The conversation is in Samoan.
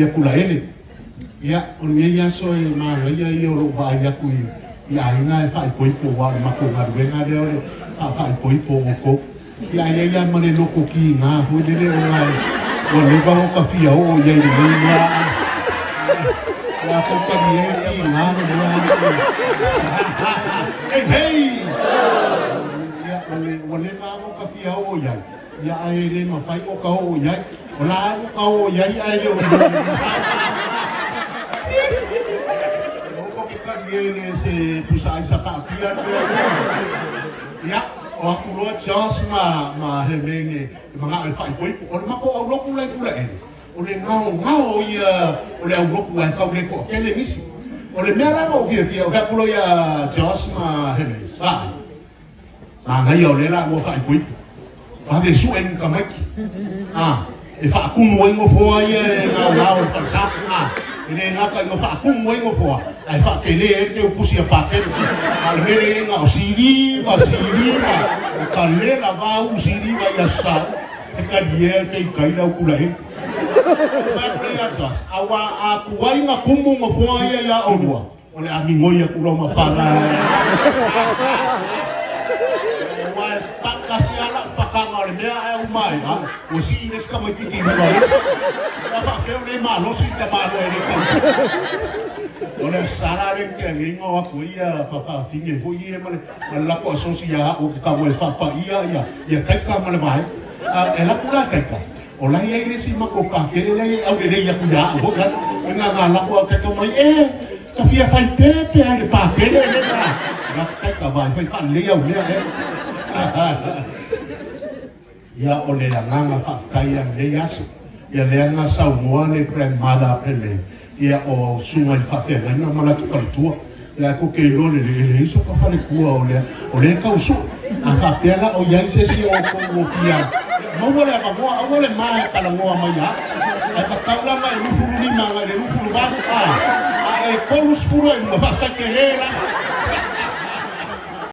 Ia Kulaele. Ia, o lenei aso e manaia ia o lou vaai atu i aiga e faaipoipo aua o le matou galuega lea o le faafaaipoipo o outou. Ia ae i ai lava ma le loto kiga foi lele ona ua leva ona ta fia oo i ai i lenei mea. Ia a tou talie e kiga le mea. Hei hei! Ia, ua leva lava ona ta fia oo i ai. Ia ae le mafai o ka oo i ai. O la e ua ka oo i ai ae le o iloa i Aua tou te talie e le se pusa aisa taatia le mea lea. Ia, o atu loa Josh ma, ma Helene e manao e faaipoipo. O le matou aulotu la i Tulaele, o le gaogao ia o le aulotu ae tau le toatele nisi. O le mea la na ou fiafia, ou fai atu loa ia Josh ma Helene, vaai, Manaia o lea la ua faaipoipo. Vave sue ni tamaiti. A, e faatumu ai nofoa ia e gaogao i le falesa. A, e le gata ina faatumu ai nofoa, ae faatele ai le teutusi a Pakele. A o le mea lea e i ai na o siliva, siliva, o talela vau siliva i Aso Sa. E talie ai feitai le au Kulaele. Fai atu lea ia Josh, aua a tuai na tumu nofoa ia ia oulua, O le a migoi atu loa ma fana. Aua e tasi lava lau pakaga o le mea ae uma ai, a ua sii le isi tamaitiiti i luga o le isi. Ua faapea o lea e malosi le tamaloa e le tau. O le Aso Sa la lea na tea nei na o atu ai ia faafafine foi ia ma le latou asosi ia au ou te tago e faapaia ia Taika ma le vaega. E alu atu la Taika, O la e i ai le isi matou pakele la e aulelei atu ia au foi ai. E ngāngā lako au taika mai, e, ta fia fai pepe ai le pakele le la. La taika vai fai whaalelei au mea e. Ia o le agaga faafetai a lenei aso. Ia lea na saunoa le grandmother Pele Ia o susuga i faafeagaiga ma latou faletua. Ia ae tou te iloa lelei e leai soka faletua o lea o lea e tau sue. A faapea la o i ai se isi o outou ua fia maua le avanoa, aua le ma e talanoa mai ia au. Ae tatau la ona e 25 agai i le 28, a, a e 32, faafetai tele la.